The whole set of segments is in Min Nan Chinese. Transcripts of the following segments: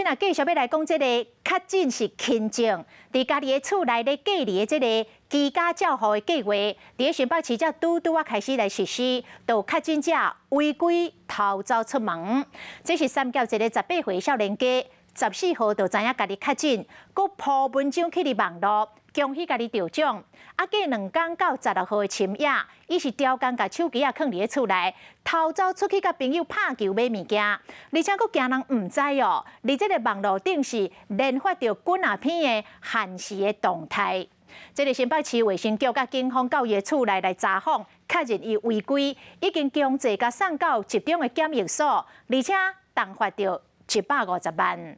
若繼續欲來講這個確診是輕症，佇家己的厝內咧隔離的這個居家照護的計劃，佇新北市才拄拄仔開始來實施，就確診者違規偷走出門。這是三峽一個18歲少年家，14號就知影家己確診，閣 po 文章去佇網路，恭喜家己著獎。啊，過2工到16號的深夜，伊是刁工共手機仔囥佇咧厝內，偷走出去共朋友拍球買物件，而且閣驚人毋知哦。佇這個網路頂是連發著幾若篇的限時的動態。這個新北市衛生局佮警方到伊的厝內來查訪，確認伊違規，已經強制共送到集中的檢疫所，而且重罰著150萬。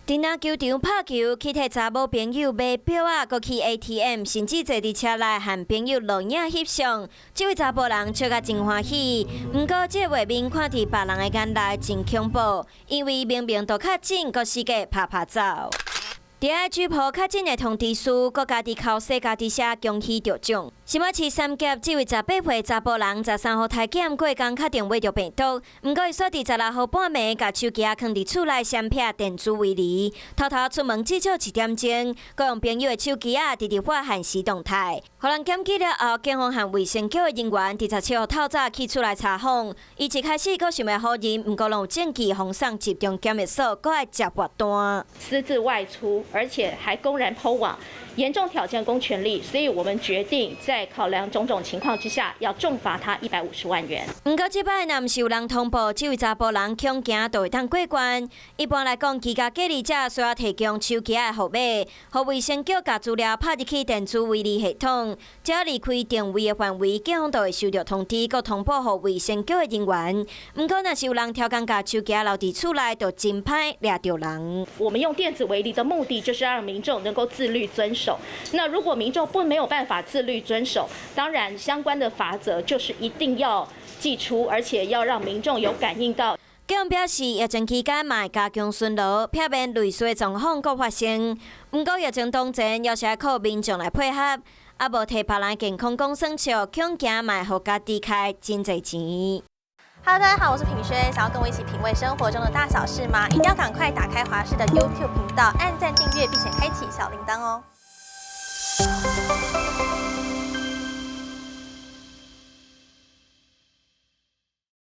佇籃球場拍球，去替查某朋友買錶仔，閣去 ATM，甚至坐佇車內和朋友錄影翕相。這位查埔人笑甲真歡喜。毋過，這個畫面看佇別人的眼內真恐怖，因為明明就確診，閣死過拍拍走。佇 IG 鋪確診的通知書，閣家己剾洗家己寫恭喜著獎。新北市三峽這位18歲查埔人，13號篩檢過工確定秽著病毒，毋過伊煞佇16號半暝，共手機仔囥佇厝內閃避電子圍籬，偷偷出門至少一點鐘，閣用朋友的手機仔直直發限時動態，予人檢舉了後，警方和衛生局的人員佇17號透早去厝內查訪，伊一開始閣想欲否認，毋過攏有證據予送集中檢疫所，閣愛接罰單。私自外出，而且還公然 PO 網，嚴重挑戰公權力，所以我們決定在考量種種情況之下，要重罰他150萬元。毋過這擺若毋是有人通報，這位查埔人恐驚就會當過關。一般來講，居家隔離者需要提供手機的號碼，予衛生局共資料拍入去電子圍籬系統，只要離開定位的範圍，警方就會收到通知，閣通報予衛生局的人員。毋過，若是有人刁工共手機留佇厝內，就真歹掠著人。我們用電子圍籬的目的，就是讓民眾能夠自律遵守。那如果民眾不沒有辦法自律遵守，當然相關的罰則就是一定要祭出，而且要讓民眾有感應到。警方表示，疫情期間嘛會加強巡邏，避免類似的狀況閣發生。毋過疫情當前，猶是愛靠民眾來配合，啊無替別人健康講耍笑，恐驚嘛會予家己開真濟錢。 Hello，大家好，我是品軒，想要跟我一起品味生活中的大小事嗎？一定要趕快打開華視的 YouTube 頻道，按讚訂閱，並且開啟小鈴鐺哦。